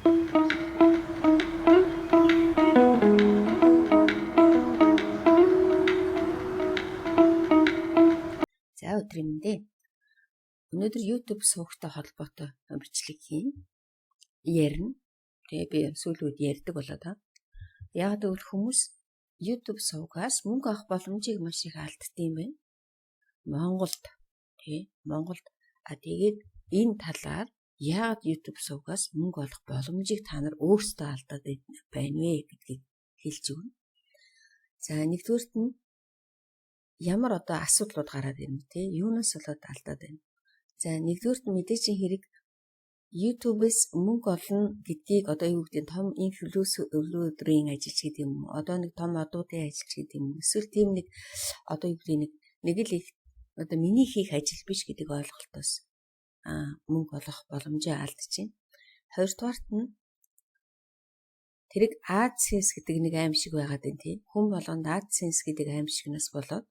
За, өдрийн мэнд. Өнөөдөр YouTube сувагтай холбоотой бичлэг хийнэ. Ярина. Тэгээ би сүүлийн үед ярьдаг болоо та. Яг гэвэл хүмүүс YouTube сувгаас мөнгө авах боломжийг маш их алддаг юм байна. Монголд, тий, Монголд. А тэгээд энэ талаар яагаад YouTube сувгаас мөнгө олох боломжийг та нар өөрсдөө алдаад байна вэ гэдгийг хэлж өгнө. За, нэгдүгээрт нь ямар одоо асуудлууд гараад ирнэ, тий, юунаас болоод алдаад байна. За, нэгдүгээрт нь мэдээж хэрэг YouTube-с мөнгө олно гэдгийг одоо юу гэдэг том инфлюенсерийн ажил ч гэдэг юм уу, одоо нэг том одуудын ажил ч гэдэг юм уу, эсвэл тийм нэг одоо юу гэдэг нэг л их одоо миний хийх ажил биш гэдэг ойлголтоос мөнгө олох боломжоо алдчихэв. Хоёрдугаарт нь тэрэг AdSense гэдэг нэг аимшиг байгаад байна, тийм. Хүн болгонд AdSense гэдэг аимшигнаас болоод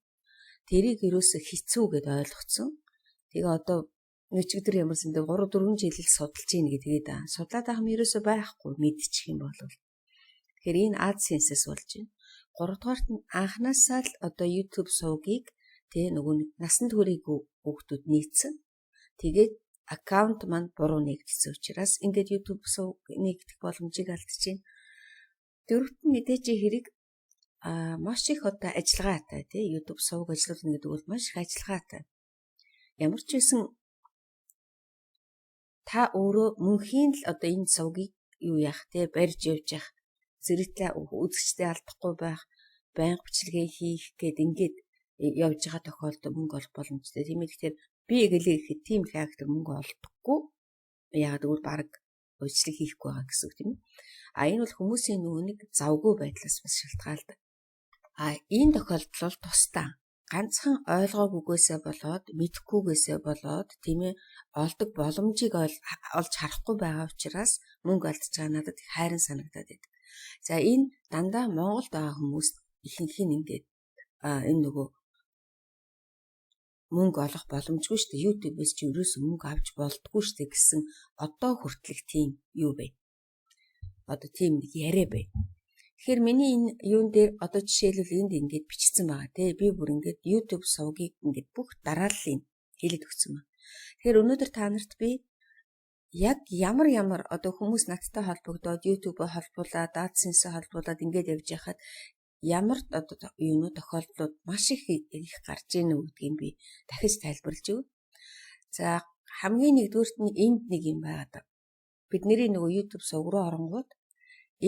тэрийг ерөөсө хэцүү гэд ойлгоцсон. Тэгээ одоо өчигдөр ямар сэнтэй 3 4 жил л судалж ийн гэдгээд судлаад байгаа юм ерөөсө байхгүй мэдчих юм бол. Тэгэхээр энэ AdSense-с болж байна. Гуравдугаарт нь анханасаа л одоо YouTube сувгийг тэ нөгөө нэг насанд хүрээгүй хүүхдүүд нийцсэн. Тэгээд аккаунт маань буруу нэгдсэн учраас ингээд YouTube сувг нэгдэх боломжийг алдчихэв. Дөрөвт нь мэдээж хэрэг маш их одоо ажиллагаатай, тий, YouTube сувг ажиллуулна гэдэг бол маш их ажиллагаатай. Ямар ч байсан та өөрөө мөнхийн л одоо энэ сувгийг юу яах те барьж явж явах зэрэгтэй үзэгчтэй алдахгүй байх, байнга бичлэгээ хийх гээд ингээд явж байгаа тохиолдолд мөнгө олох боломжтой. Тийм ээ, тэгэхээр би гэлээ гэхэд тийм их актер мөнгө олдохгүй. Яагаад гэвэл баг бичлэг хийхгүй байгаа гэсэн үг, тийм ээ. А энэ бол хүмүүсийн нөгөө нэг завгүй байдлаас бас шалтгаалдаг. А энэ тохиолдол бол тусдаа ганцхан ойлгоогүйгээсээ болоод, мэдэхгүйгээсээ болоод, тийм ээ, олдог боломжийг олж харахгүй байгаа учраас мөнгө алдаж байгаа надад их хайран санагдаад байдаг. За, энэ дандаа Монголд байгаа хүмүүст ихэнх нь ингээд энэ нөгөө мөнгө олох боломжгүй шүү дээ. YouTube-ээс чи ерөөсөө мөнгө авч болдгоо шүү дээ гэсэн одоо хүртэлх тийм юу бэ? Одоо тийм нэг яриа бэ. Тэгэхээр миний энэ юун дээр одоо жишээлбэл энд ингээд бичсэн байгаа, тий. Би бүр ингээд YouTube сувгийг ингээд бүх дарааллыг хэлээд өгсөн байна. Тэгэхээр өнөөдөр та нарт би яг ямар ямар одоо хүмүүс надтай холбогдоод, YouTube-о холбуулаад, AdSense-ээ холбуулаад ингээд явж байхад ямар одоо юунуу тохиолдлууд маш их их гарч ийн үү гэдгийг би дахиж тайлбарлаж өгье. За, хамгийн нэгдүгüрт нь энд нэг юм байгаа даа. Бидний нөгөө YouTube сувг руу оронгууд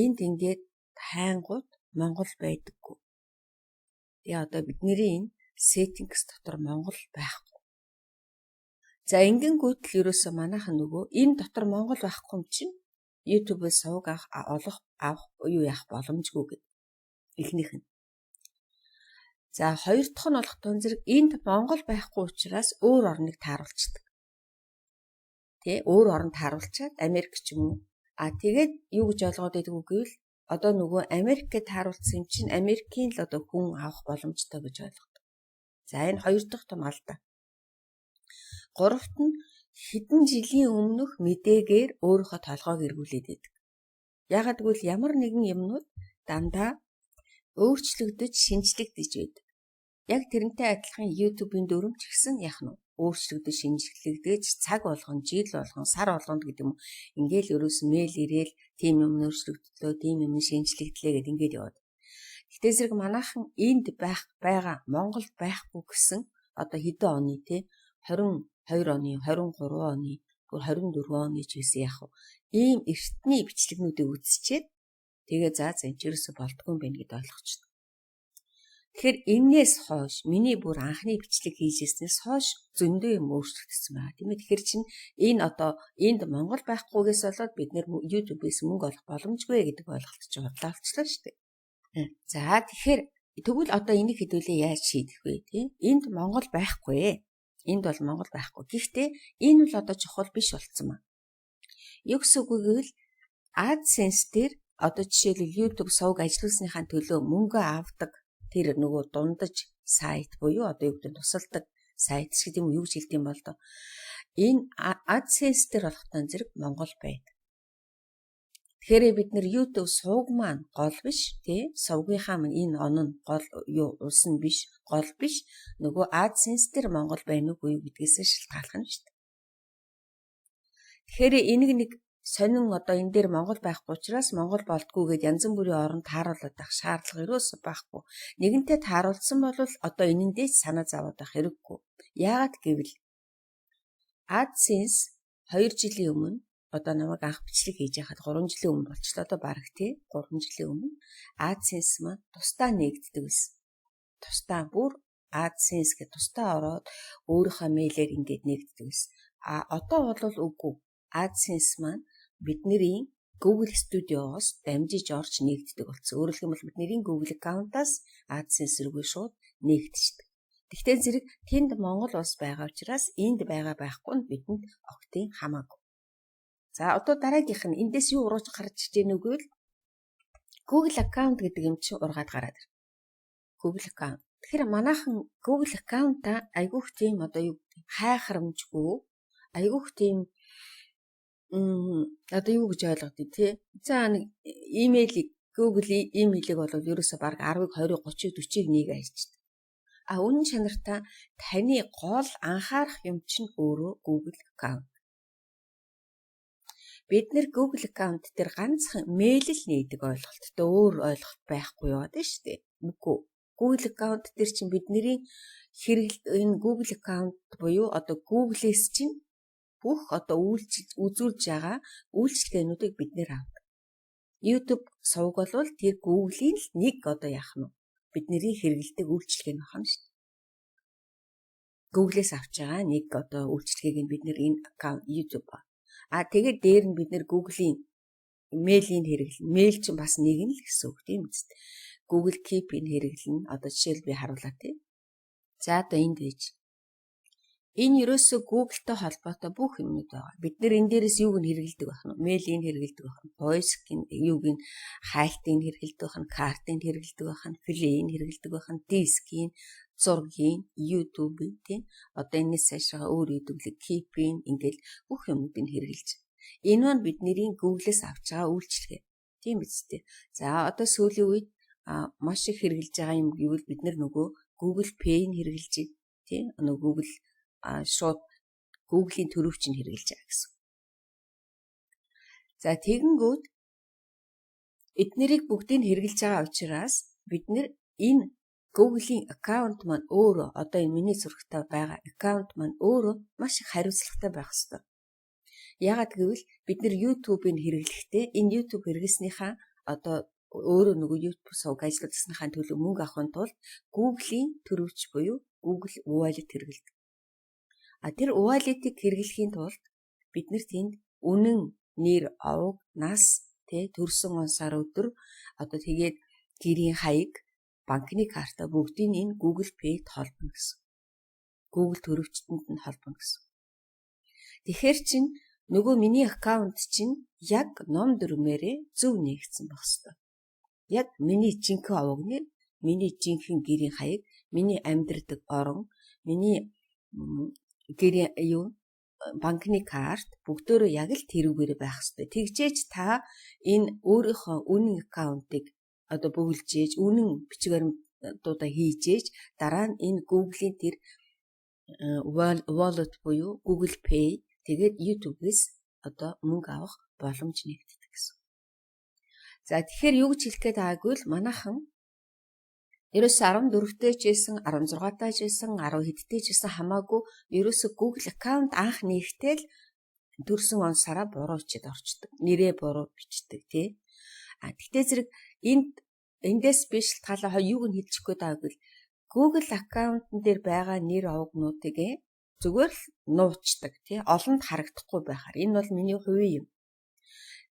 энд ингээд хайнгууд Монгол байдаггүй. Тэгээ одоо бидний энэ settings дотор Монгол байхгүй. За, ингэнгүүт л ерөөсөө манайхан нөгөө энэ дотор Монгол байхгүй юм чинь YouTube-ээс сувг авах олох авах юу яах боломжгүй гэдэг. Эхнийх нь. За, хоёр дахь нь болох тун зэрэг энд Монгол байхгүй учраас өөр орныг тааруулцдаг. Тэ, өөр орн тааруулчаад Америк ч юм уу. А тэгээд юу гэж ойлгоод байдаг вэ гэвэл одоо нөгөө Америкт тааруулсан юм чинь Америкийн л одоо хүн авах боломжтой гэж ойлгодог. За, энэ хоёр дахь том алдаа. Гуравт нь хэдэн жилийн өмнөх мэдээгээр өөрийнхөө толгойг эргүүлээд байдаг. Яагаад гэвэл ямар нэгэн юмнууд дандаа өөрчлөгдөж, шинжлэгдэж байдаг. Яг тэрнтэй адилхан YouTube-ийн дүрэм ч гэсэн яах нь өөрчлөгдөж, шинжлэгдэж, цаг болгон, жил болгон, сар болгонд гэдэг юм уу. Ингээл ерөөс мэйл ирээл тийм юм өөрчлөгдлөө, тийм юм шинжлэгдлээ гэд ингээд яваад. Гэтэ зэрэг манайхан энд байх байгаа Монголд байхгүй гэсэн одоо хэдэн оны, те, 22 оны, 23 оны, бүр 24 оны ч гэсэн яах вэ? Ийм эртний бичлэгнүүдийг үзчихэд тэгээ за за энэ ч ерөөсө болдгоо юм байна гэд ойлгочихно. Тэгэхээр энээс хойш миний бүр анхны бичлэг хийж ирснээс хойш зөндөө юм өөрчлөгдсөн байгаа. Тийм ээ. Тэгэхээр чинь энэ одоо энд Монгол байхгүйгээс болоод бид нэр YouTube-ээс мөнгө олох боломжгүй гэдэг ойлголт чинь худлаа болчихлоо шүү дээ. За, тэгэхээр тэгвэл одоо энийг хэдүүлээ яаж шийдэх вэ, тийм? Энд Монгол байхгүй. Энд бол Монгол байхгүй. Гэхдээ энэ бол одоо чухал биш болцсон ба. Юу гэсэн үг вэ гэвэл AdSense дээр одоо жишээлбэл YouTube сувг ажиллуулсныхаа төлөө мөнгө авдаг тэр нөгөө дундаж сайт буюу одоо юу гэдэг тусалдаг сайт ч гэдэг юм уу, юу гэж хэлдэг юм бол доо. Энэ AdSense дээр болохтой зэрэг Монгол байдаг. Тэгэхээр бид нар YouTube сувг маань гол биш, тий? Сувгийнхаа маань энэ он нь гол юу улс нь биш, гол биш. Нөгөө AdSense дээр Монгол байна уугүй юу гэдгээс шалтгаалах нь шүү дээ. Тэгэхээр энийг нэг сонин одоо энэ дээр Монгол байхгүй учраас Монгол болдгоо гэд янз бүрийн орон тааруулаад байх шаардлага ерөөсөө байхгүй. Нэгэнтээ тааруулсан бол одоо энэндээ ч санаа зовоод байх хэрэггүй. Яагаад гэвэл AdSense 2 жилийн өмнө, одоо намайг анх бичлэг хийж байхад 3 жилийн өмнө болчлоо доо бараг, тий, 3 жилийн өмнө AdSense маань тусдаа нээгддэг байсан. Тусдаа бүр AdSense гэх тусдаа ороод өөрийнхөө мэйлээр ингээд нээгддэг байсан. А одоо бол үгүй. AdSense маань бидний Google Studio-оос дамжиж орж нээгддэг болсон. Өөрөөр хэлбэл, бидний Google аккаунтаас AdSense рүүгээ шууд нээгдчихдэг. Тэгтээ зэрэг тэнд Монгол улс байгаа учраас энд байгаа байхгүй нь бидэнд огтын хамаагүй. За, одоо дараагийнх нь эндээс юу ургаж гарч иж гэнэ үгүй Google аккаунт гэдэг юм чинь ургаад гараад ирнэ. Google аккаунт. Тэгэхээр манайхан Google аккаунтаа айгүйх тийм одоо юу гэдэг хайхрамжгүй, айгүйх тийм одоо юу гэж ойлгодیں۔ Тий. За, нэг имэйлийг, Google имэйлийг бол ерөөсө баг 10-ыг, 20-ыг, 30-ыг, 40-ыг нэг хайчдаг. А үнэн чанартаа таны гол анхаарах юм чинь өөрөө Google аккаунт. Бид нар Google аккаунт дээр ганцхан мэйл л нээдэг ойлголттой, өөр ойлголт байхгүй яваад нь шүү дээ. Үгүй. Google аккаунт дээр чинь бидний хэрэгэл энэ Google аккаунт буюу одоо Google-ээс чинь бүх одоо үйлчилж үзүүлж байгаа үйлчилгээнүүдийг бид нар авдаг. YouTube сувг бол тэр Google-ийн л нэг одоо яах нь бидний хэрэглэдэг үйлчилгээ нь байна шүү дээ. Google-ээс авч байгаа нэг одоо үйлчилгээг нь бид нар энэ аккаунт YouTube ба. А тэгээд дээр нь бид нар Google-ийн мэйлийн хэрэглэн. Мэйл чинь бас нэг нь л гэсэн үг, тийм үст. Google Keep-ийг хэрэглэнэ. Одоо жишээл би харуулаа, тийм. За, одоо энд байж. Энэ ерөөсөө Google-тэй холбоотой бүх юмнууд байгаа. Бид нар энэ дээрээс юуг нь хэрэглэдэг байх нь? Мэйлийг хэрэглэдэг байх нь, поиск-ийн юуг нь, хайлтыг хэрэглэдэг байх нь, картыг хэрэглэдэг байх нь, Play-ийг хэрэглэдэг байх нь, дискийн, зургийн, YouTube-ийн, тийм. Одоо энэс цаашаа өөр юу гэдэг Keep-ийн ингээл бүх юмнуудыг хэрэглэж. Энэ маань бидний Google-ээс авч байгаа үйлчилгээ. Тийм биз дээ. За, одоо сүүлийн үед маш их хэрэглэж байгаа юм гэвэл бид нар нөгөө Google Pay-ийг хэрэглэж, тийм, нөгөө Google шууд Google-ийн төрөвч нь хэрэглэж байгаа гэсэн. За, тэгэнгүүт эднэрийг бүгдийг хэрэглэж байгаа учраас бид нар энэ Google-ийн аккаунт маань өөрөө, одоо энэ миний зурагтай байгаа аккаунт маань өөрөө маш их хариуцлагатай байх ёстой. Яагаад гэвэл бид нар YouTube-ыг хэрэглэхдээ энэ YouTube хэрэглэснийхаа одоо өөрөө нөгөө YouTube сувг ажиллуулсныхаа төлөө мөнгө авахын тулд Google-ийн төрөвч буюу Google Wallet хэрэглэдэг. А тэр wallet-ыг хэрэглэхийн тулд бид нар тэнд үнэн нэр, овог, нас, тэ, төрсөн он, сар, өдөр, одоо тэгээд гэрийн хаяг, банкны карта бүгдийг энэ Google Pay-д холбоно гэсэн. Google төрөвчтөнд нь холбоно гэсэн. Тэгэхээр чин нөгөө миний аккаунт чинь яг ном дүрмээрээ зөв нээгдсэн байх хэвээр. Яг миний жинхэнэ овог нэр, миний жинхэнэ гэрийн хаяг, миний амьдардаг орон, миний гэрийн юу, банкны карт бүгдөө яг л тэрүүгээр байх хэвээр. Тэгжээж та энэ өөрийнхөө үнэн аккаунтыг одоо бөглөжээж, үнэн бичиг баримтуудаа хийжээж, дараа нь энэ Google-ийн тэр wallet буюу Google Pay, тэгээд YouTube-ээс одоо мөнгө авах боломж нээгддэг гэсэн. За, тэгэхээр юу гэж хэлэх гээд байгаагүй л манайхан ерөөсө 14-тэй ч байсан, 16-тай ч байсан, 10 хэдтэй ч байсан хамаагүй ерөөсө Google аккаунт анх нээхдээ л төрсөн он сараа буруу бичээд орчдөг. Нэрээ буруу бичдэг, тий. А тэгтээ зэрэг энд эндээс биш шалтгаалаа юуг нь хэлчих гээд байгааг бол Google аккаунтн дээр байгаа нэр овгнуудыг зүгээр л нуучдаг, тий, олонд харагдахгүй байхаар. Энэ бол миний хувийн юм.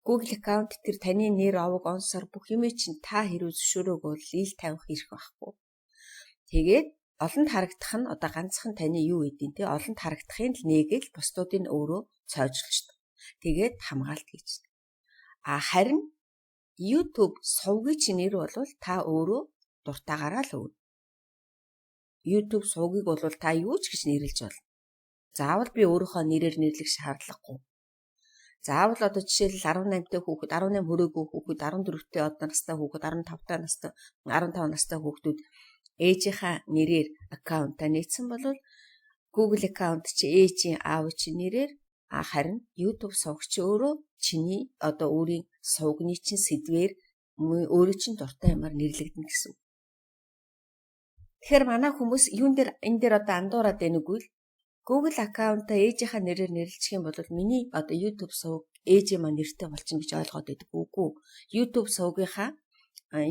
Google аккаунт тэр таны нэр, овог, он сар бүх юм чинь та хэрүү зөвшөөрөөг бол ил тавих эрх байхгүй. Тэгээд олонд харагдах нь одоо ганцхан таны юу гэдیں те, олонд харагдахын л нээгээл бусдуудыг өөрөө цоожлчдаг. Тэгээд хамгаалт хийждэг. А харин YouTube сувгийн чинь нэр бол та өөрөө дуртаагаараа л өгнө. YouTube сувгийг бол та юу ч гэж нэрлэж болно. Заавал би өөрийнхөө нэрээр нэрлэх шаардлагагүй. Заавал одоо жишээлбэл 18-тай хүүхэд, 18 хүрээгүй хүүхэд, 14-тэй одоо настай хүүхэд, 15-тай настай, 15 настай хүүхдүүд ээжийнхаа нэрээр account аа нээсэн бол Google account чи ээжийн, аав чинь нэрээр, харин YouTube сувг чи өөрөө чиний одоо өөрийн сувгны чинь сэдвээр, өөрийн чинь дуртай юмар нэрлэгдэнэ гэсэн. Тэгэхээр манай хүмүүс юун дээр, энэ дээр одоо андуураад байна үгүй л Google account аа ээжийнхаа нэрээр нэрлэх юм бол миний одоо YouTube сувг ээжийн маань нэртэй болчихно гэж ойлгоод байдаг. Үгүй. YouTube сувгийнхаа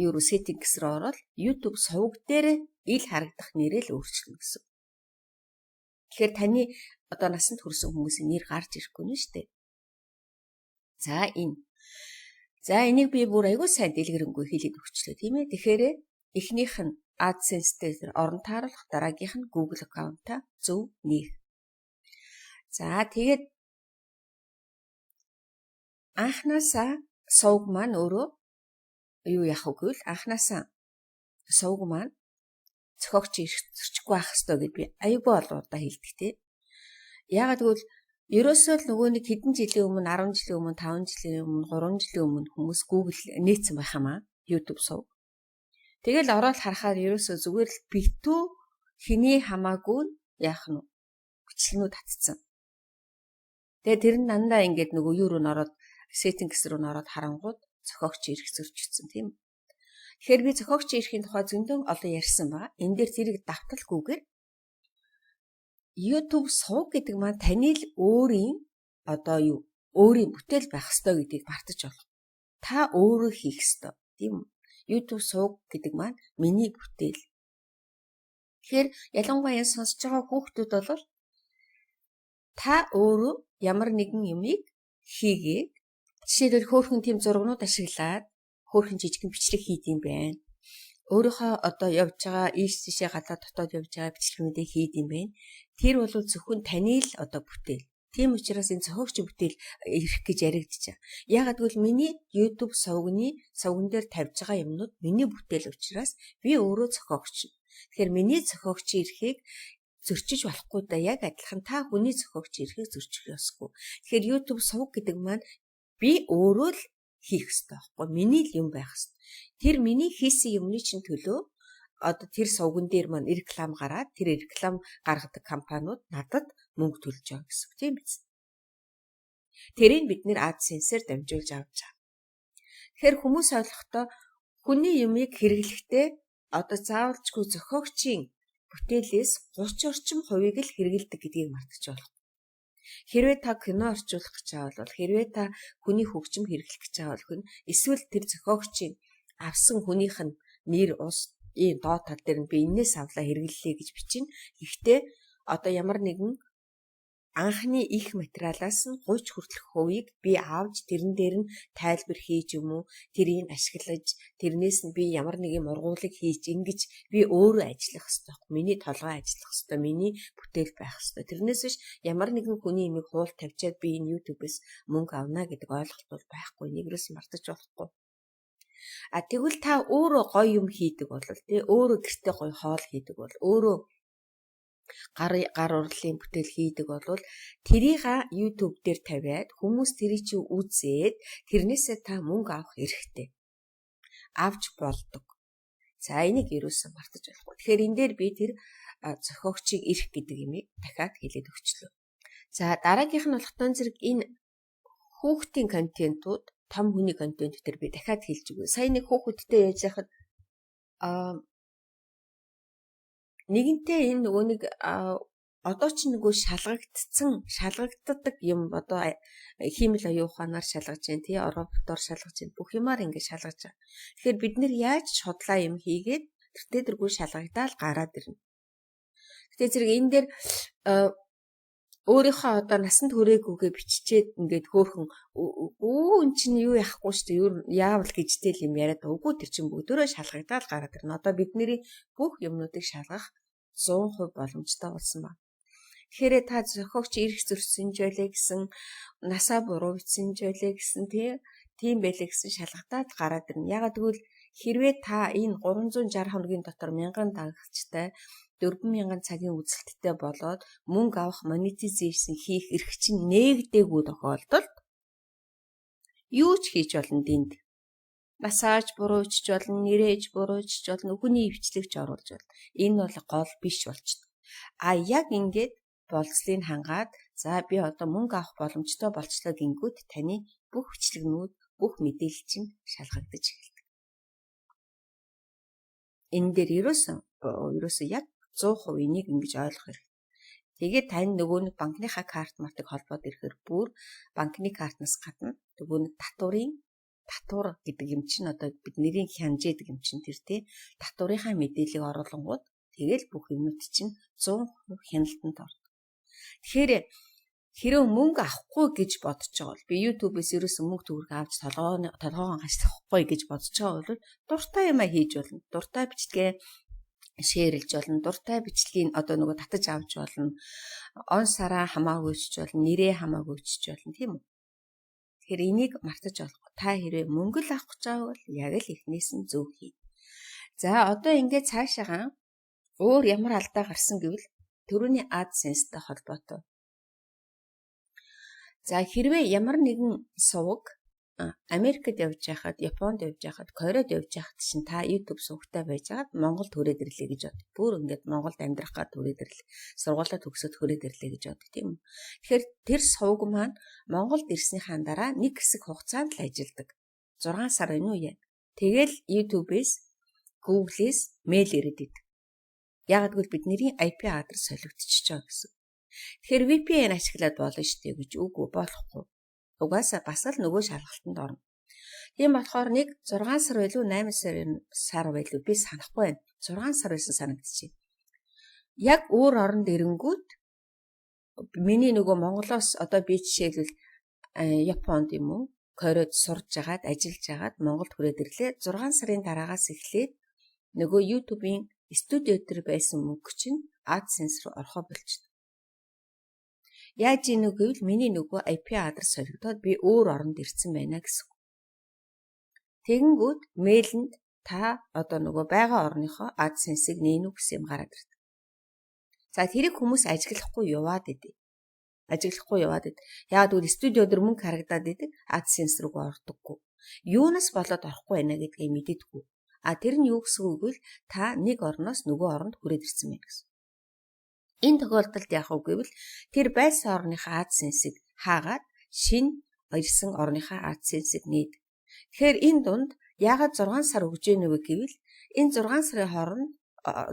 юу руу, settings руу ороод YouTube сувг дээр ил харагдах нэрээ л өөрчилнө гэсэн. Тэгэхээр таны одоо насанд хүрсэн хүмүүсийн нэр гарч ирэхгүй нь шүү дээ. За, энэ. За, энийг би бүр аягүй сайн дэлгэрэнгүй хэлээд өгчлөө, тийм ээ. Тэгэхээр эхнийх нь AdSense-тэй орон тааруулах, дараагийнх нь Google account-а зөв нээх. За, тэгээд анхнаасаа сувг маань өөрөө юу яах вэ гэвэл анхнаасаа сувг маань зохиогч зөрчихгүй байх ёстой гэд би аягүй олон удаа хэлдэг, те. Яагаад гэвэл ерөөсөө л нөгөө нэг хэдэн жилийн өмнө, 10 жилийн өмнө, 5 жилийн өмнө, 3 жилийн өмнө хүмүүс Google нээсэн байх юм аа. YouTube сувг. Тэгэл ороод харахаар ерөөсөө зүгээр л битүү хэний хамаагүй яах нь бичлэгнүүд татцсан. Тэгээ тэр нь дандаа ингээд нөгөө юу руу н ороод, settings руу н ороод харангууд зохиогч эрх зөрчигдсөн, тийм. Тэгэхээр би зохиогч эрхийн тухай зөндөн олон ярьсан байгаа. Энэ дээр тэрийг давталгүйгээр YouTube сувг гэдэг маань таны л өөрийн одоо юу, өөрийн бүтээл байх ёстой гэдгийг мартаж болох. Та өөрөө хийх ёстой, тийм үү? YouTube сувг гэдэг маань миний бүтээл. Тэгэхээр ялангуяа энэ сонсож байгаа хүүхдүүд бол та өөрөө ямар нэгэн юмыг хийгээд, жишээлбэл, хөөрхөн тийм зургнууд ашиглаад хөөрхөн жижигэн бичлэг хийд юм байна. Өөрийнхөө одоо явж байгаа, ийш тийшээ гадаа дотоод явж байгаа бичлэгнүүдээ хийд юм байна. Тэр бол зөвхөн таны л одоо бүтээл. Тийм учраас энэ зохиогч бүтээл ирэх гэж яригдчих. Яагаад гэвэл миний YouTube сувгны сувган дээр тавьж байгаа юмнууд миний бүтээл учраас би өөрөө зохиогч. Тэгэхээр миний зохиогчийн эрхийг зөрчиж болохгүй да, яг адилхан та хүний зохиогч эрхийг зөрчих ёсгүй. Тэгэхээр YouTube сувг гэдэг маань би өөрөө л хийх ёстой байхгүй. Миний л юм байх ёстой. Тэр миний хийсэн юмны чинь төлөө одоо тэр сувган дээр маань реклам гараад, тэр реклам гаргадаг компаниуд надад мөнгө төлж байгаа гэсэн үг, тийм биз? Тэрийг бид нэр AdSense-ээр дамжуулж авч байгаа. Тэгэхээр хүмүүс ойлгохдоо хүний юмыг хэрэглэхдээ одоо заавалчгүй зохиогчийн бүтээлээс 30 орчим хувийг л хэрэглэдэг гэдгийг мартаж болох. Хэрвээ та кино орчуулах гэж байгаа бол, хэрвээ та хүний хөгжим хэрэглэх гэж байгаа бол, эсвэл тэр зохиогчийн авсан хүнийх нь нэр, ус ийм доод тал дээр нь би энээс авлаа, хэрэглэлээ гэж бичнэ. Гэхдээ одоо ямар нэгэн анхны их материалаас нь 30 хүртэлх хувийг би авч, тэрэн дээр нь тайлбар хийж юм уу, тэрийг ашиглаж, тэрнээс нь би ямар нэгэн ургуулыг хийж, ингэж би өөрөө ажиллах ёстой. Миний толгой ажиллах ёстой, миний бүтээл байх ёстой. Тэрнээс биш ямар нэгэн хүний юмыг хуул тавьчаад би энэ YouTube-ээс мөнгө авна гэдэг ойлголт бол байхгүй. Нэг юус мартаж болохгүй. А тэгвэл та өөрөө гоё юм хийдэг бол, тий, өөрөө гэртээ гоё хоол хийдэг бол, өөрөө гар гар урлалын бүтээл хийдэг бол тэрийг YouTube дээр тавиад, хүмүүс тэрийг чи үзээд, тэрнээсээ та мөнгө авах эрхтэй. Авч болдог. За, энийг ерөөсөө мартаж болохгүй. Тэгэхээр энэ дээр би тэр зохиогчийг эрх гэдэг юмыг дахиад хэлээд өгчлөө. За, дараагийнх нь болохтон зэрэг энэ хүүхдийн контентууд, том хүний контент дээр би дахиад хэлж өгье. Сая нэг хүүхэдтэй яаж яхад нэгэнтээ энэ нөгөө нэг одоо ч нөгөө шалгагддаг юм, одоо хиймэл оюун ухаанаар шалгаж байна, тий, роботоор шалгаж байна, бүх юмар ингэ шалгаж байгаа. Тэгэхээр бид нэр яаж судлаа юм хийгээд тэртээ тэргүй шалгагдаал гараад ирнэ. Гэтэ зэрэг энэ дээр өөрийнхөө одоо насанд хүрээгүйгээ биччихээд ингээд хөөхөн өө эн чинь юу яахгүй шүү дээ, юу яавал гэжтэй л юм яриад, үгүй, тэр чинь бүгдөө шалгагдаал гараад ирнэ. Одоо бидний бүх юмнуудыг шалгах 100% боломжтой болсон байна. Тэгэхээр та зохиогч эрх зөрчсөн ч байлээ гэсэн, насаа буруу бичсэн ч байлээ гэсэн, тий, тийм байлээ гэсэн, шалгагдаад гараад ирнэ. Ягаад гэвэл хэрвээ та энэ 360 хоногийн дотор 1000 дагагчтай, 4000 цагийн үзэлттэй болоод мөнгө авах, monetization хийх эрх чинь нээгдээгүй тохиолдолд Юу ч хийж болно тэнд. Массаж буруучж болно, нэрээж буруучж болно, хүний ивчлэгч оруулж болно. Энэ бол гол биш болчдөг. А яг ингээд болцлыг хангаад за би одоо мөнгө авах боломжтой болчлоо гингүүд таны бүх бичлэгнүүд, бүх мэдээлэл чинь шалгагдаж эхэлдэг. Энэ дээр ерөөсөн яг 100% энийг ингэж ойлгох хэрэгтэй. Тэгээд тань нөгөө нэг банкныхаа карт мартыг холбоод ирэхээр бүр банкны картнаас гадна нөгөө нэг татварын татвар гэдэг юм чинь одоо бид нэрийн хянаж гэдэг юм чинь тэр тий татварынхаа мэдээллийг оруулангууд тэгэл бүх юмнууд чинь 100% хяналтанд ордог. Тэгэхээр хэрэг мөнгө авахгүй гэж бодож байгаа бол би YouTube-ээс ерөөсөн мөнгө төгрөг авч толгоогоо гашлахгүй гэж бодож байгаа бол дуртай юмаа хийж болно. Дуртай бичлэгээ шеэрлж болно. Дуртай бичлэгийг одоо нөгөө татаж авч болно. Он сараа хамаагүй өчж болно. Нэрээ хамаагүй өчж болно, тийм үү? Тэгэхээр энийг мартаж болохгүй. Та хэрвээ мөнгө л авах гэж байгаа бол яг л эхнээс нь зөв хий. За одоо ингээд цаашаагаа өөр ямар алдаа гарсан гэвэл төрөний AdSense-тэй холбоотой. За хэрвээ ямар нэгэн суваг Америкт явж байхад, Японд явж байхад, Корейд явж байхад чинь та YouTube сувагтай байж байгаад Монголд хүрээд ирлээ гэж бод. Бүр ингээд Монголд амьдрах гад хүрээд ирлээ. Сургуулаа төгсөөд хүрээд ирлээ гэж бод, тийм үү? Тэгэхээр тэр суваг маань Монголд ирснийхаа дараа нэг хэсэг хугацаанд л ажилдаг. 6 сар энэ үү яа. Тэгэл YouTube-ээс, Google-ээс мэйл ирээд идэг. Яагаад гэвэл бидний IP адрес солигдчихож байгаа гэсэн. Тэгэхээр VPN ашиглаад болно шүү дээ гэж үгүй болохгүй. Угаасаа бас л нөгөө шалгалтанд орно. Тийм болохоор нэг 6 сар байлуу 8 сар байлуу би санахгүй байна. 6 сар байсан санагдчихэв. Яг өөр оронд ирэнгүүт миний нөгөө Монголоос одоо би жишээлбэл Японд юм уу Корейд сурж агаад ажиллаж агаад Монголд хүрээд ирлээ. 6 сарын дараагаас эхлээд нөгөө YouTube-ийн студио дээр байсан мөнгө чинь AdSense руу орохоо болчихно. Яаж ийн үү гэвэл миний нөгөө IP адрес солигдоод би өөр оронд ирсэн байна гэсэн. Тэгэнгүүт мэйлэнд та одоо нөгөө байгаа орныхоо AdSense-ийг нээнүү гэсэн юм гараад ирдэг. За тэрийг хүмүүс ажиглахгүй яваад идэв. Ажиглахгүй яваад идэв. Яагаад гэвэл студио дээр мөнгө харагдаад идэг, AdSense рүү ордоггүй. Юунаас болоод орохгүй байна гэдгийг мэддэггүй. А тэр нь юу гэсэн үг вэ? Та нэг орноос нөгөө оронд хүрээд ирсэн байна гэсэн. Энэ тохиолдолд яах вэ гэвэл тэр байсан орныхоо AdSense-ийг хаагаад шинэ ирсэн орныхоо AdSense-ийг нээдэг. Тэгэхээр энэ дунд яагаад 6 сар өгж гэнэ вэ гэвэл энэ 6 сарын хооронд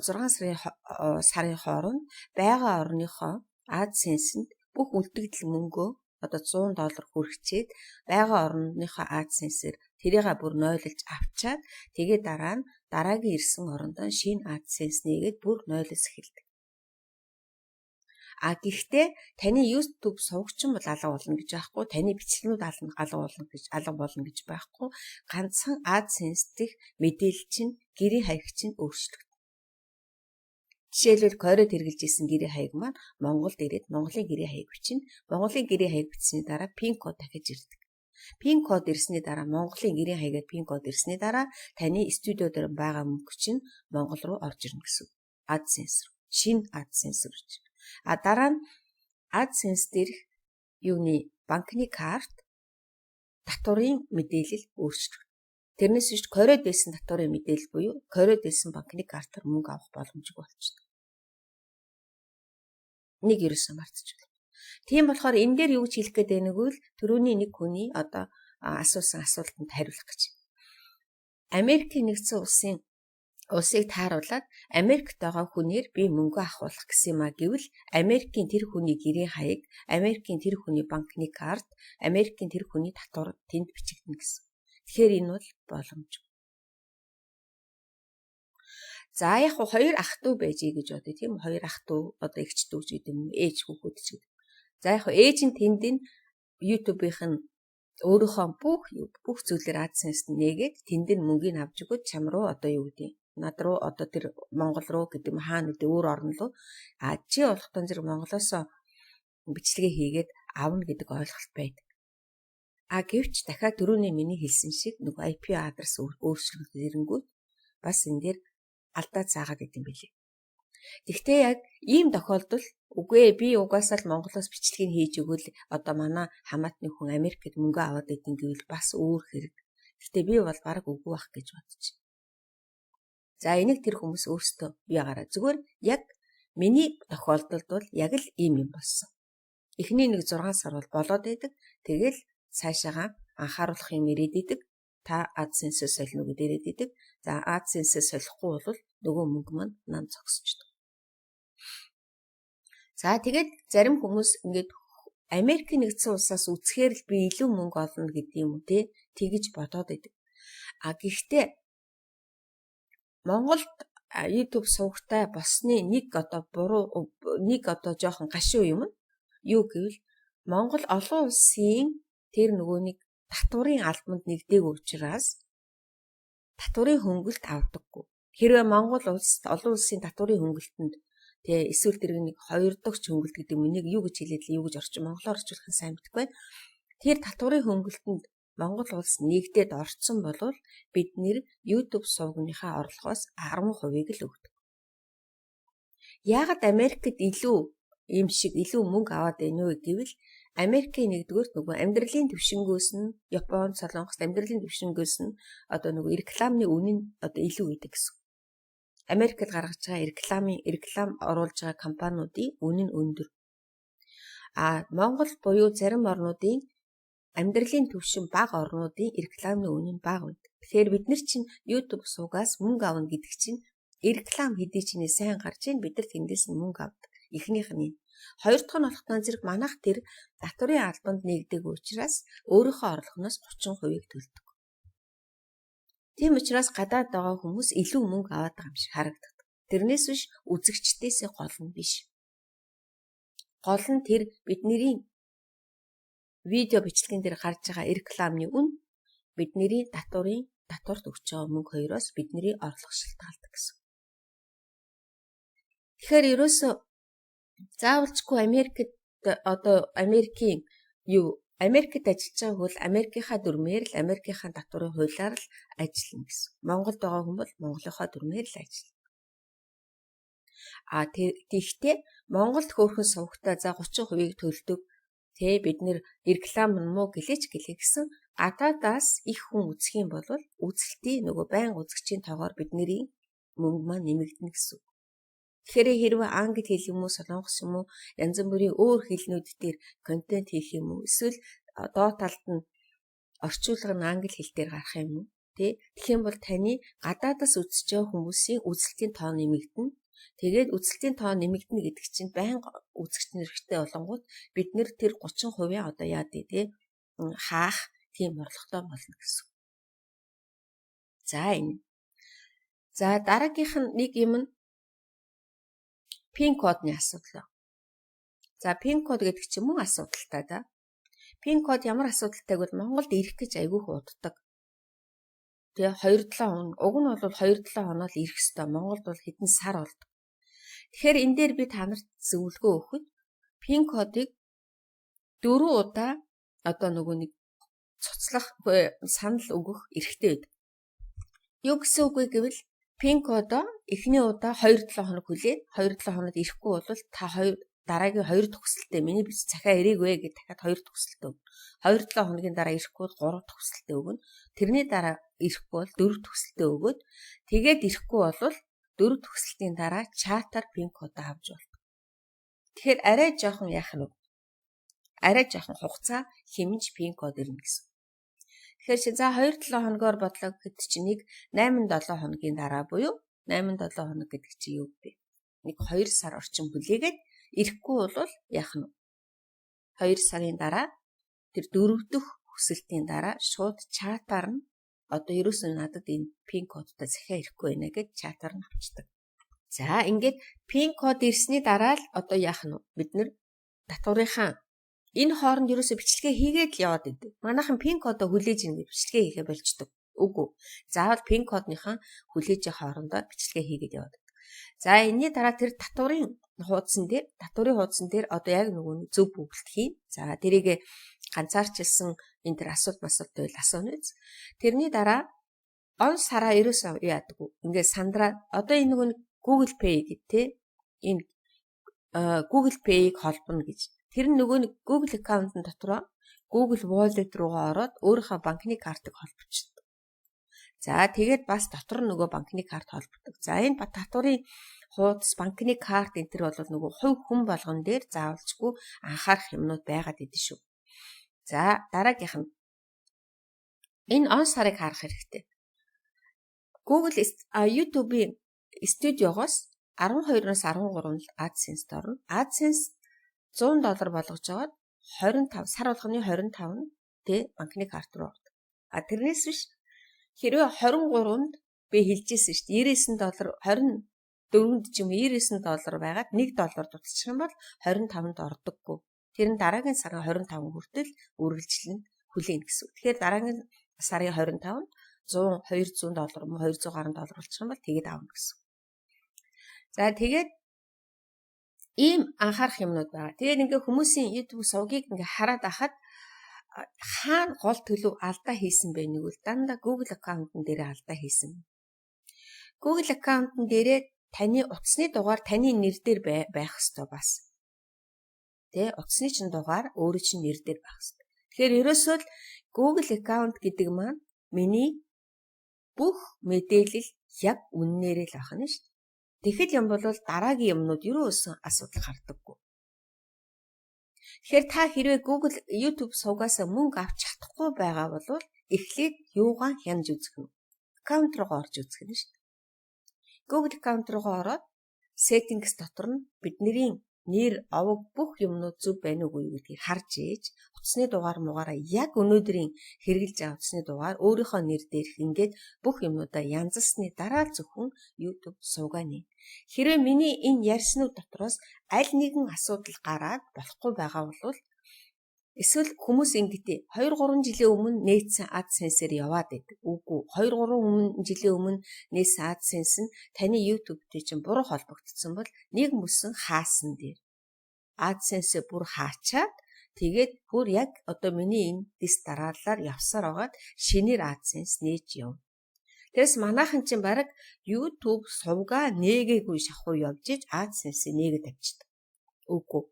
6 сарын хооронд байгаа орныхоо AdSense-нд бүх үлдэгдэл мөнгөө одоо 100 доллар хүрчээд байгаа орныхоо AdSense-ээр тэрийг бүр нойлолж авчаад тэгээ дараа нь дараагийн ирсэн орондоо шинэ AdSense нээгээд бүр нойлоос эхэлдэг. А гэхдээ таны YouTube сувагчин бол алга болно гэж байхгүй, таны бичлэгнүүд алга болно гэж байхгүй. Ганцхан AdSense дэх мэдээлэл чинь гэрийн хаяг чинь өөрчлөгдөнө. Жишээлбэл Корейд хэрэглэж исэн гэрийн хаяг маань Монголд ирээд Монголын гэрийн хаяг бичнэ. Монголын гэрийн хаяг бичсэний дараа PIN код дахиж ирдэг. PIN код ирсний дараа Монголын гэрийн хаягаар PIN код ирсний дараа таны студио дээр байгаа мөнгө чинь Монгол руу орж ирнэ гэсэн. AdSense руу. Шинэ AdSense рүү. А дараа нь AdSense дээрх юуны банкны карт татварын мэдээлэл өөрчлөгдөнө. Тэрнээс биш Корейд байсан татварын мэдээлэл буюу Корейд байсан банкны картаар мөнгө авах боломжгүй болчихдог. Нэг ерөөсөө мартаж байна. Тийм болохоор энэ дээр юу гэж хэлэх гээд байна гэвэл түрүүний нэг хүний одоо асуусан асуултанд хариулах гэж. Америкийн нэгдсэн улсыг тааруулаад Америкт байгаа хүнээр би мөнгө авахулах гэсэн юм а гэвэл Америкийн тэр хүний гэрийн хаяг, Америкийн тэр хүний банкны карт, Америкийн тэр хүний татвар тэнд бичигдэнэ гэсэн. Тэгэхээр энэ бол боломжгүй. За яг хуу хоёр ах トゥ байж гэж бодъё, тийм үү? Хоёр ах トゥ одоо эгч дүү ч гэдэг юм уу, ээж хүүхэд ч гэдэг. За яг хуу ээж нь тэнд нь YouTube-ийнх нь өөрийнхөө бүх зүйлээр AdSense нээгээд тэнд нь мөнгийг авч өгөөд чам руу одоо юу гэдэг над руу одоо тэр Монгол руу гэдэг юм хаана гэдэг өөр орн руу а чи болохтон зэрэг Монголоосоо бичлэгээ хийгээд авна гэдэг ойлголт байдаг. А гэвч дахиад түрүүний миний хэлсэн шиг нөгөө IP адрес өөрчлөгдөж ирэнгүүт бас энэ дээр алдаа заагаад идэм билээ. Тэгтээ яг ийм тохиолдол үгүй ээ, би угаасаа л Монголоос бичлэгийг хийж өгөөл одоо манай хамаатны хүн Америкт мөнгө аваад идэв гэвэл бас өөр хэрэг. Гэхдээ би бол бараг үгүй байх гэж бодож. За, энийг тэр хүмүүс өөрсдөө яагаараа, зүгээр яг миний тохиолдолд бол яг л ийм юм болсон. Эхний нэг 6 сар бол болоод байдаг. Тэгэл цаашаагаа анхааруулах юм ирээд идэг. Та AdSense солино гэдээ ирээд идэг. За, AdSense солихгүй бол нөгөө мөнгө маань нам зогсчдөг. За, тэгээд зарим хүмүүс ингээд Америкийн нэгдсэн улсаас үзэхээр л би илүү мөнгө олно гэдэг юм уу, те, тэгэж бодоод идэг. А гэхдээ Монголд YouTube сувагтай болсны нэг одоо буруу, нэг одоо жоохон гашуу юм нь юу гэвэл Монгол олон улсын тэр нөгөө нэг татварын албанд нэгдээгүй учраас татварын хөнгөлт авдаггүй. Хэрвээ Монгол улс олон улсын татварын хөнгөлтөнд, тэгээ эсвэл тэр нэг хоёр дахь хөнгөлт гэдэг юм, нэг юу гэж хэлээд л, юу гэж орчин монголоор орчуулах нь сайн мэдэхгүй байна. Тэр татварын хөнгөлтөнд Монгол улс нэгдээд орцсон болвол бид нэр YouTube сувгийнхаа орлогоос 10%-ыг л өгдөг. Яагаад Америкт илүү ийм шиг илүү мөнгө аваад байна вэ гэвэл Америкийн нэгдүгээрт нөгөө амьдралын түвшингөөс нь, Япон, Солонгост амьдралын түвшингөөс нь одоо нөгөө рекламны үн нь одоо илүү идэг гэсэн. Америкт гаргаж байгаа реклам оруулж байгаа компаниудын үн нь өндөр. А Монгол буюу зарим орнуудын амьдралын түвшин бага орнуудын рекламны үн нь бага байдаг. Тэгэхээр бид нар чинь YouTube сувгаас мөнгө авна гэдэг чинь реклам хэдий ч нэ сайн гарч ийн, бид нар тэндээс нь мөнгө авдаг. Эхнийх нь энэ. Хоёр дахь нь болохоор зэрэг манайх тэр татварын албанд нэгдэг учраас өөрийнхөө орлогоноос 30%-ийг төлдөг. Тийм учраас гадаад байгаа хүмүүс илүү мөнгө аваад байгаа юм шиг харагддаг. Тэрнээс биш, үзэгчдээсээ гол нь биш. Гол нь тэр бидний видео бичлэгэн дээр гарч байгаа рекламны үн, бидний татварт өгч байгаа мөнгө хоёроос бидний орлого шалтгаалдаг гэсэн. Тэгэхээр ерөөсөө заавалчгүй Америкт, одоо Америкийн юу, Америкт ажиллаж байгаа бол Америкийнхаа дүрмээр л, Америкийнхаа татварын хуулиар л ажиллана гэсэн. Монголд байгаа хүн бол Монголынхаа дүрмээр л ажиллана. А тийхтэй Монголд хөөрхөн сувагтай за 30%-ийг төлдөг. Тэ бид нэр реклам нь муу гэлээч гэлээ гэсэн гадаадаас их хүн үзэх юм бол үзэлтийн нөгөө байнга үзэгчийн тоогоор бидний мөнгө маань нэмэгдэнэ гэсэн үг. Тэгэхээр хэрвээ англи хэл юм уу, солонгос юм уу, янз бүрийн өөр хэлнүүд дээр контент хийх юм уу, эсвэл доод талд нь орчуулга нь англи хэл дээр гарах юм уу, тий? Тэгэх юм бол таны гадаадас үзэж байгаа хүмүүсийн үзэлтийн тоо нэмэгдэнэ. Тэгээд үзэлтийн тоо нэмэгдэнэ гэдэг чинь байнга үзэгч нэрхтээ болонгууд бид нэр тэр 30% одоо яа дий, тий, хаах тийм орлоготой болно гэсэн. За, энэ. За, дараагийнх нь нэг юм нь PIN кодны асуудал. За, PIN код гэдэг чинь мөн асуудалтай да. PIN код ямар асуудалтай гэвэл Монголд ирэх гэж айгүй их уддаг. Тэгээ 2-7 хоног, уг нь бол 2-7 хоног л ирэх хэвээр. Монголд бол хэдэн сар болдог. Тэгэхээр энэ дээр би та нарт зөвлөгөө өгөхөд PIN кодыг дөрвөн удаа одоо нөгөө нэг цуцлах, санал өгөх эрхтэй байдаг. Юу гэсэн үг вэ гэвэл PIN кодоо эхний удаа 2-7 хоног хүлээн, 2-7 хоногт ирэхгүй бол та хоёр дараагийн хоёр төгсөлтөө миний бич захиа ирээгүй гэж дахиад хоёр төгсөлтөө өгнө. 2-7 хоногийн дараа ирэхгүй бол гурав төгсөлтөө өгнө. Тэрний дараа ирэхгүй бол дөрөв төгсөлтөө өгөөд, тэгээд ирэхгүй бол дөрөв төгсөлтийн дараа чатаар PIN кодоо авч болдог. Тэгэхээр арай жоохон яах нь вэ? Арай жоохон хугацаа хэмнэж PIN код ирнэ гэсэн. Тэгэхээр чи за 2-7 хоногоор бодлоо гэхэд чи нэг 8 7 хоногийн дараа буюу 8 7 хоног гэдэг чи юу вэ? Нэг 2 сар орчим хүлээгээд ирэхгүй бол яах нь вэ? 2 сарын дараа тэр дөрөв дэх хүсэлтийн дараа шууд чатаар нь одоо ерөөсөө надад энэ PIN кодтой захиа ирэхгүй байна гэж чатаар нь авчдаг. За, ингээд PIN код ирсний дараа л одоо яах нь вэ? Бид нэр татварынхаа энэ хооронд ерөөсөө бичлэгээ хийгээд л яваад идэв. Манайхан PIN кодоо хүлээж ин бичлэгээ хийхэ болждог. Үгүй. Заавал PIN кодныхаа хүлээж хоорондоо бичлэгээ хийгээд яваад байдаг. За, энэний дараа тэр татварын хуудсан дээр одоо яг нөгөө зөв бүгэлт хийн. За, тэрийг ганцаарчилсан энэ төр асуулт масуулт байвал асууна биз. Тэрний дараа он сараа ерөөсөө яадаггүй. Ингээд сандраа одоо энэ нөгөө Google Pay гэдэг те. Энэ Google Pay-г холбоно гэж. Тэр нь нөгөө нэг Google аккаунтын дотроо Google Wallet руугаа ороод өөрийнхөө банкны картыг холбочдөг. За, тэгээд бас дотор нь нөгөө банкны карт холбогддог. За, энэ татварын хуудас, банкны карт энэ төр бол нөгөө хувь хүн болгон дээр заавалчгүй анхаарах юмнууд байгаад идэв шүү. За, дараагийнх нь энэ он сарыг харах хэрэгтэй. Google YouTube-ийн студиогоос 12-оос 13-нд AdSense орно. AdSense 100 доллар болгож аваад 25 сар болгоны 25-нд тэ банкны карт руу ордог. А тэрнээс биш хэрвээ 23-нд би хэлжсэн шүү дээ, 99 доллар, 24-нд ч юм 99 доллар байгаад 1 доллар дутчих юм бол 25-нд ордоггүй. Тэр нь дараагийн сарын 25 хүртэл үргэлжлэн хүлээнэ гэсэн үг. Тэгэхээр дараагийн сарын 25-нд 100 200 доллар мөн 200 гаруй доллар болчих юм бол тэгээд авна гэсэн. За, тэгээд ийм анхаарах юмнууд байгаа. Тэгээд ингээ хүмүүсийн YouTube сувгийг ингээ хараад ахад хаана гол төлөв алдаа хийсэн бэ нэгвэл дандаа Google аккаунтн дээр алдаа хийсэн. Google аккаунтн дээрээ таны утасны дугаар таны нэр дээр байх ёстой бас. Тэ, утасны чинь дугаар өөрөө чинь нэр дээр байх ёстой. Тэгэхээр ерөөсөө л Google аккаунт гэдэг маань миний бүх мэдээлэл яг үннээрээ л байх нь шүү дээ. Тэгэхэд юм бол дараагийн юмнууд ерөөсөн асуудал гардаггүй. Тэгэхээр та хэрвээ Google YouTube сувгаас мөнгө авч чадахгүй байгаа бол эхлээд юугаа хянаж үзэх нь? Аккаунт руугаа орж үзэх нь шүү дээ. Google аккаунт руугаа ороод settings дотор нь бидний нэр, овог, бүх юмнууд зөв байна уугүй гэдгийг харж ээж утасны дугаар мугаараа яг өнөөдрийн хэрэглэж байгаа утасны дугаар, өөрийнхөө нэр дээрх ингээд бүх юмнуудаа янзалсны дараа л зөвхөн YouTube сувгаа нэ. Хэрвээ миний энэ ярьснууд дотроос аль нэгэн асуудал гараад болохгүй байгаа бол, эсвэл хүмүүс ингэдэй 2 3 жилийн өмнө нээсэн AdSense-ээр яваад байдаг. Үгүй, 2 3 жилийн өмнө нээсэн AdSense нь таны YouTube-тэй чинь буруу холбогдсон бол нэг мөсөн хаасан дээр AdSense бүр хаачаад, тэгээд бүр яг одоо миний энэ дэс дараалалаар явсаар байгаад шинээр AdSense нээж яв. Тэрс манайхан чинь бараг YouTube сувгаа нээгээгүй шахуу явж иж AdSense нээгээд тавьчихдаг. Үгүй.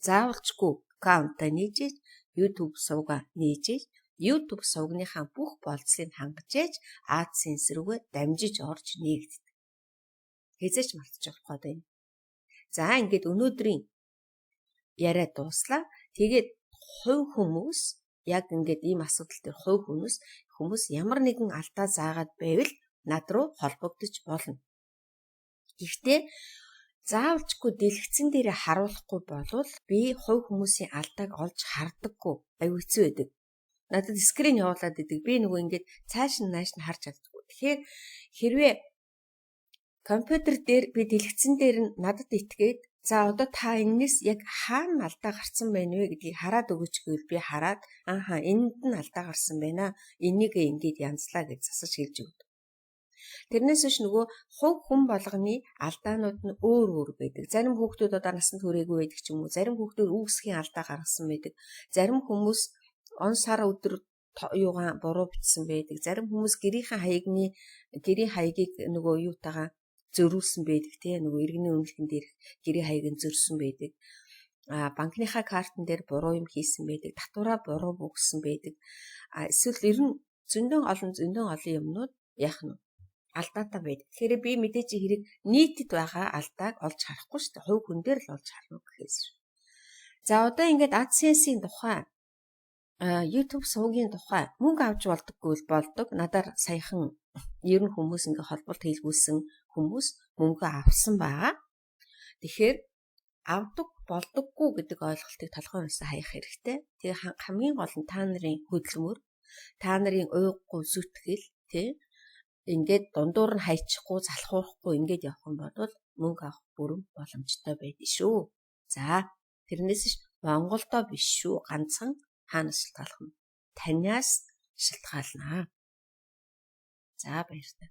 Заавалчгүй аккаунтаа нээж, YouTube сувгаа нээж, YouTube сувгийнхаа бүх болцлыг хангаж ээж AdSense рүүгээ дамжиж орж нээгддэг. Хэзээ ч мартаж болохгүй байна. За, ингээд өнөөдрийн яриа дууслаа. Тэгээд хувь хүмүүс яг ингээд ийм асуудал дээр хувь хүмүүс ямар нэгэн алдаа заагаад байвал над руу холбогдож болно. Гэхдээ заавалчгүй дэлгэцэн дээрээ харуулахгүй болвол би хувь хүмүүсийн алдааг олж хардаггүй. Аюу хэцүү байдаг. Надад screen явуулаад идэг. Би нөгөө ингээд цааш нь нааш нь харж чаддаггүй. Тэгэхээр хэрвээ компьютер дээр би дэлгэцэн дээр нь надад итгээд, за, одоо та энэс яг хаана алдаа гарсан байна вэ гэдгийг хараад өгөөч гэвэл би хараад, ааха, энд нь алдаа гарсан байна. Энийг ингээд янзлаа гэж засаж хэлж өгдөг. Тэрнээс биш нөгөө хувь хүн болгоны алдаанууд нь өөр өөр байдаг. Зарим хүүхдүүд одоо насанд хүрээгүй байдаг ч юм уу. Зарим хүүхдүүд үгсгийн алдаа гаргасан байдаг. Зарим хүмүүс он сар өдөр юугаа буруу бичсэн байдаг. Зарим хүмүүс гэрийнхээ хаягны гэрийн хаягийг нөгөө юутайгаа зөрүүлсэн байдаг, тий, нөгөө иргэний үнэлгэн дээрх гэрийн хаяг нь зөрсөн байдаг. А банкныхаа картн дээр буруу юм хийсэн байдаг. Татвараа буруу буугсан байдаг. А эсвэл ер нь зөндөн олон юмнууд яах нь алдаатай байдаг. Тэгэхээр би мэдээж хэрэг нийтэд байгаа алдааг олж харахгүй шүү дээ. Хувь хүн дээр л олж харна гэхээс. За, одоо ингээд AdSense-ийн тухай, YouTube сувгийн тухай мөнгө авч болдоггүй бол болдог. Надаар саяхан ер нь хүмүүс ингээ холболт хийлгүүлсэн хүмүүс мөнгө авсан байгаа. Тэгэхээр авдаг болдоггүй гэдэг ойлголтыг толгойн унсаа хаях хэрэгтэй. Тэгээ хамгийн гол нь та нарын хөдөлмөр, та нарын уйггүй зүтгэл, тий, ингээд дундуур нь хайчихгүй, залхуурахгүй ингээд явах юм бол мөнгө авах бүрэн боломжтой байдаг шүү. За, тэрнээс ш Монголдо биш шүү, ганцхан хаанаас шалтгаалах юм? Танаас шалтгаалнаа. За, баяртай.